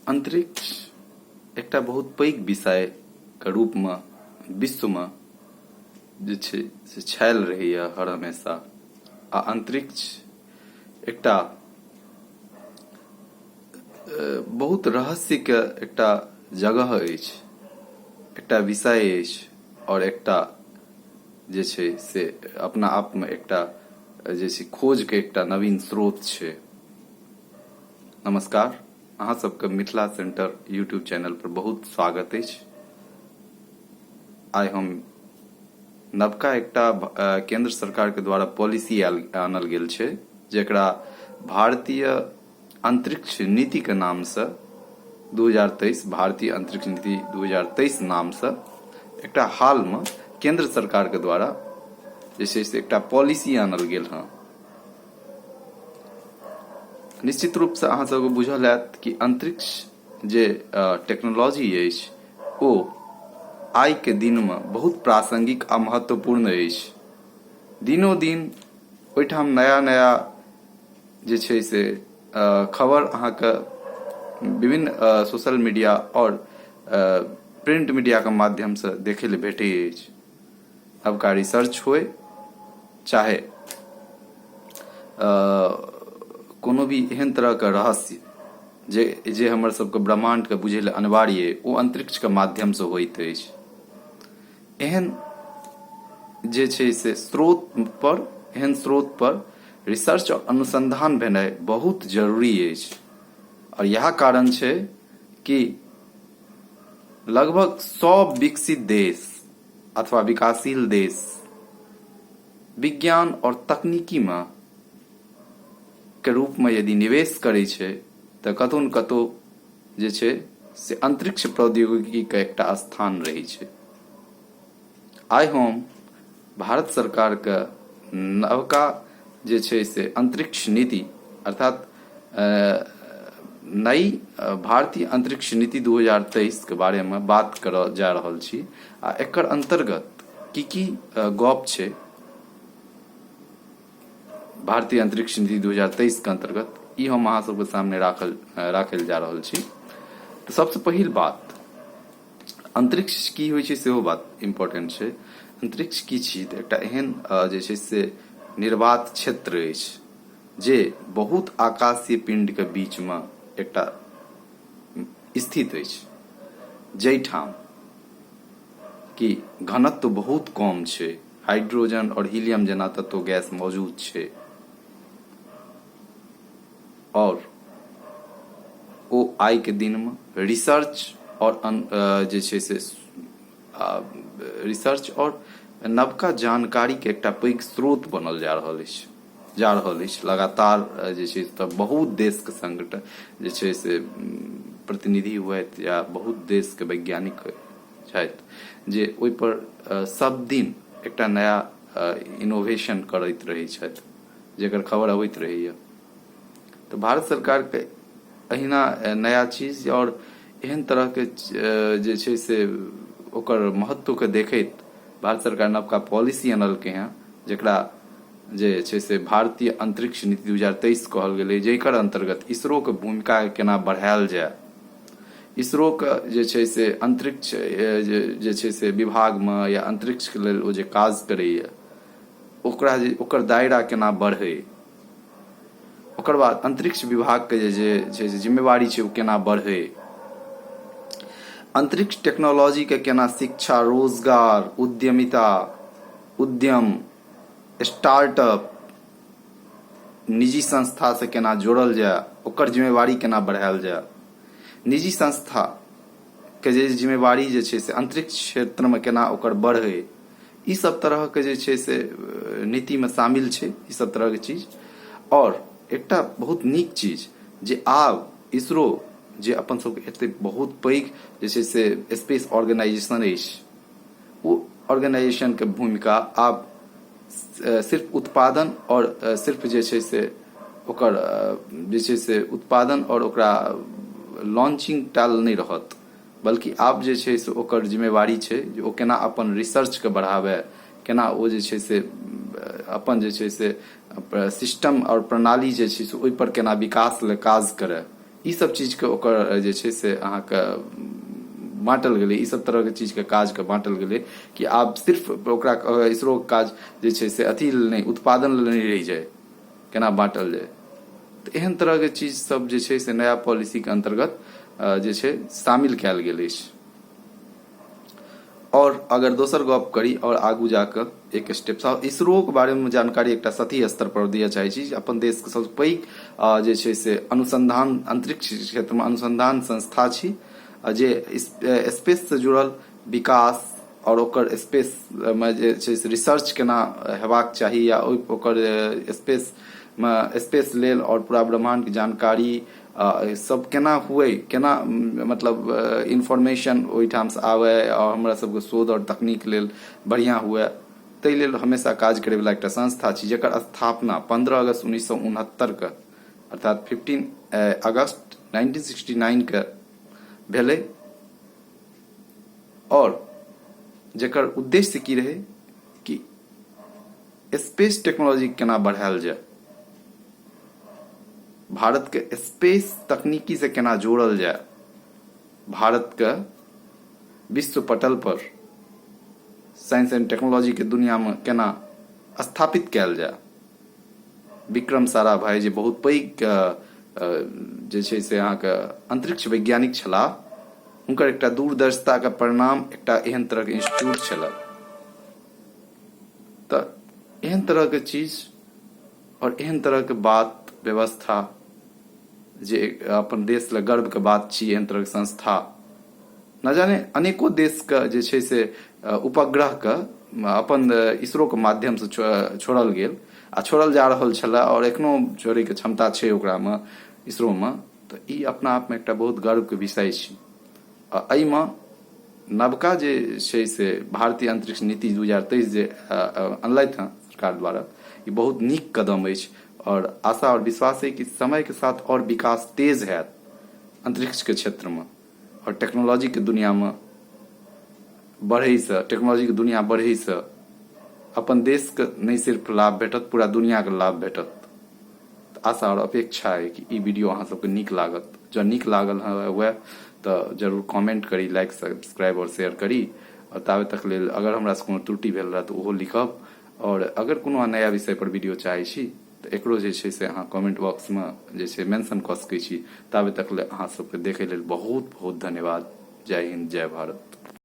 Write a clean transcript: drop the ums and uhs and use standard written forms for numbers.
अंतरिक्ष एकटा बहुत पैघ विषयके रूपमे विश्वमे जे छै से छायल रहैए हर हमेशा आ अंतरिक्ष एकटा बहुत रहस्यके एकटा जगह अछि, एकटा विषय अछि आओर एकटा जे छै से अपना आपमे एकटा जे छै खोजके एकटा नवीन स्रोत छै। नमस्कार, अहाँ सबके मिथिला सेंटर यूट्यूब चैनल पर बहुत स्वागत अछि। आइ हम नवका एकटा केंद्र सरकार के द्वारा पॉलिसी आनल गेल छै, जेकरा भारतीय अंतरिक्ष नीति के नाम से 2023, भारतीय अंतरिक्ष नीति 2023 नाम से एकटा हाल में केंद्र सरकार के द्वारा जे छै से एकटा पॉलिसी आनल गेल हँ। निश्चित रूपसँ अहाँ सबके बुझल हैत कि अंतरिक्ष जे टेक्नोलॉजी अछि ओ आइके दिनमे बहुत प्रासंगिक आ महत्वपूर्ण अछि। दिनो दिन ओहिठाम नया नया जे छै से खबर अहाँके विभिन्न सोशल मीडिया आओर प्रिंट मीडियाके माध्यमसँ देखै लए भेटै अछि। नवका रिसर्च होइ चाहे कोनो भी एहन तरहके रहस्य जे जे हमर सबके ब्रह्माण्डके बुझै लए अनिवार्य अइ, ओ अन्तरिक्षके माध्यमसँ होइत अछि। एहन जे छै से स्रोत पर एहन स्रोत पर रिसर्च आओर अनुसन्धान भेनाइ बहुत जरूरी अछि आओर इएह कारण छै कि लगभग सब विकसित देश अथवा विकासशील देश विज्ञान आओर तकनीकीमे के रूपमे यदि निवेश करै छै तऽ कतहु ने कतहु जे छै से अन्तरिक्ष प्रौद्योगिकीके एकटा स्थान रहै छै। आइ हम भारत सरकारके नवका जे छै से अन्तरिक्ष नीति अर्थात नई भारतीय अन्तरिक्ष नीति 2023 के बारेमे बात करऽ जा रहल छी आ एकर अन्तर्गत की की गप छै भारतीय अंतरिक्ष नीति 2023 के अंतर्गत, ई हम अहाँ सबके सामने राखल राखल जा रहल छी। तऽ सबसँ पहिल बात, अंतरिक्ष की होइ छै सेहो बात इम्पोर्टेंट छै। अंतरिक्ष की छी? तऽ एकटा एहन जे छै से निर्वात क्षेत्र अछि जे बहुत आकाशीय पिंड के बीच मे एकटा स्थित अछि, जाहिठाम कि घनत्व बहुत कम छै, हाइड्रोजन आओर हीलियम जेना तत्व गैस मौजूद छै आओर ओ आइ के दिन मे रिसर्च आओर जे छै से रिसर्च आओर नवका जानकारी के एकटा पैघ स्रोत बनल जा रहल अछि जा रहल अछि लगातार। जे छै तऽ बहुत देश के संगठन जे छै से प्रतिनिधि हुएत या बहुत देश के वैज्ञानिक छथि जे ओहि पर सब दिन एकटा नया इनोवेशन करैत रहै छथि, जकर खबर अबैत रहैया। तऽ भारत सरकारके अहिना नया चीज आओर एहन तरहके जे छै से ओकर महत्वके देखैत भारत सरकार नवका पॉलिसी अनलकै हँ, जकरा जे छै से भारतीय अंतरिक्ष नीति 2023 कहल गेलै, जकर अन्तर्गत इसरोके भूमिका केना बढ़ायल जाय, इसरोके जे छै से अंतरिक्ष जे छै से विभागमे या अंतरिक्षके लेल ओ जे काज करैए ओकरा जे ओकर दायरा केना बढ़ै, ओकर बाद अंतरिक्ष विभागके जे जे छै से जिम्मेवारी छै ओ केना बढ़ै, अंतरिक्ष टेक्नोलॉजीके केना शिक्षा, रोजगार, उद्यमिता, उद्यम, स्टार्टअप, निजी संस्थासँ केना जोड़ल जाय, ओकर जिम्मेवारी केना बढ़ायल जाय, निजी संस्थाके जे जिम्मेवारी जे छै से अंतरिक्ष क्षेत्रमे केना ओकर बढ़ै, ई सब तरहके जे छै से नीतिमे शामिल छै ई सब तरहके चीज। आओर एकटा बहुत नीक चीज जे आब इसरो जे अपन सबके एते बहुत पैघ जे छै से स्पेस ऑर्गेनाइजेशन अछि, ओ ऑर्गेनाइजेशनके भूमिका आब सिर्फ उत्पादन आओर सिर्फ जे छै से ओकर जे छै से उत्पादन आओर ओकरा लॉन्चिंग टा नहि रहत, बल्कि आब जे छै से ओकर जिम्मेवारी छै जे ओ केना अपन रिसर्चके बढ़ाबै, केना ओ जे छै से अपन जे छै से सिस्टम आओर प्रणाली जे छै से ओहिपर केना विकास लए काज करय। ई सब चीजके ओकर जे छै से अहाँके बाँटल गेलै। ई सब तरहके चीजके काजके बाँटल गेलै कि आब सिर्फ ओकरा इसरोके काज जे छै से अथी लेल नहि, उत्पादन लेल नहि रहि जाय, केना बाँटल जाय। तऽ एहन तरहके चीज सब जे छै से नया पॉलिसीके अन्तर्गत जे छै शामिल कयल गेल अछि। आओर अगर दोसर गप करी आओर आगू जाकऽ एक स्टेप इसरोके बारेमे जानकारी एकटा सतही स्तर पर दिअ चाहै छी। अपन देशके सबसँ पैघ जे छै से अनुसंधान, अंतरिक्ष क्षेत्रमे अनुसंधान संस्था छी, जे स्पेससँ जुड़ल विकास आओर ओकर स्पेसमे जे छै से रिसर्च केना हेबाक चाही या ओहि ओकर स्पेसमे स्पेस लेल आओर पूरा ब्रह्माण्डके जानकारी सब केना हुए, केना मतलब इन्फॉर्मेशन ओहिठामसँ आबै आओर हमरा सबके शोध आओर तकनीक लेल बढ़िआँ हुए, ताहि लेल हमेशा काज करैवला एकटा संस्था छी, जकर स्थापना 15 अगस्त 1969के, अर्थात 15 अगस्त 1969के भेलै आओर जकर उद्देश्य की रहै कि स्पेस टेक्नोलॉजी केना बढ़ायल जाय, भारत के स्पेस तकनीकी से केना जोड़ल जाय, भारत के विश्व पटल पर साइंस एंड टेक्नोलॉजी के दुनिया में केना स्थापित कयल जाय। विक्रम साराभाई जे बहुत पैघ जे छै से अहाँके अंतरिक्ष वैज्ञानिक छलाह, हुनकर एकटा दूरदर्शिता के परिणाम एकटा एहन तरहके इंस्टीट्यूट छलए। तऽ एहन तरहके चीज आओर एहन तरहके बात व्यवस्था जे अपन देश लए गर्वके बात छी। एहन तरहके संस्था न जाने अनेको देशके जे छै से उपग्रहके अपन इसरोके माध्यमसँ छोड़ल गेल आ छोड़ल जा रहल छलए आओर एखनो छोड़ैके क्षमता छै ओकरामे, इसरोमे। तऽ ई अपना आपमे एकटा बहुत गर्वके विषय छी आ एहिमे नवका जे छै से भारतीय अंतरिक्ष नीति 2023 जे अनलथि हँ सरकार द्वारा, ई बहुत नीक कदम अछि आओर आशा आओर विश्वास अइ कि समयके साथ आओर विकास तेज हैत अंतरिक्षके क्षेत्रमे आओर टेक्नोलॉजीके दुनिआमे बढ़ैसँ, टेक्नोलॉजीके दुनिआ बढ़ैसँ अपन देशके नहि सिर्फ लाभ भेटत, पूरा दुनिआके लाभ भेटत। आशा आओर अपेक्षा अइ कि ई वीडियो अहाँ सबके नीक लागत। जँ नीक लागल हुए तऽ जरूर कमेंट करी, लाइक, सब्सक्राइब आओर शेयर करी। आओर ताबे तक लेल अगर हमरासँ कोनो त्रुटि भेल रहए तऽ ओहो लिखब आओर अगर कोनो नया विषय पर वीडियो चाहै छी तऽ एकरो जे छै से अहाँ कमेंट बॉक्समे जे छै मेंशन कऽ सकै छी। ताबे तक लेल अहाँ सबके देखै लेल बहुत बहुत धन्यवाद। जय हिंद, जय भारत।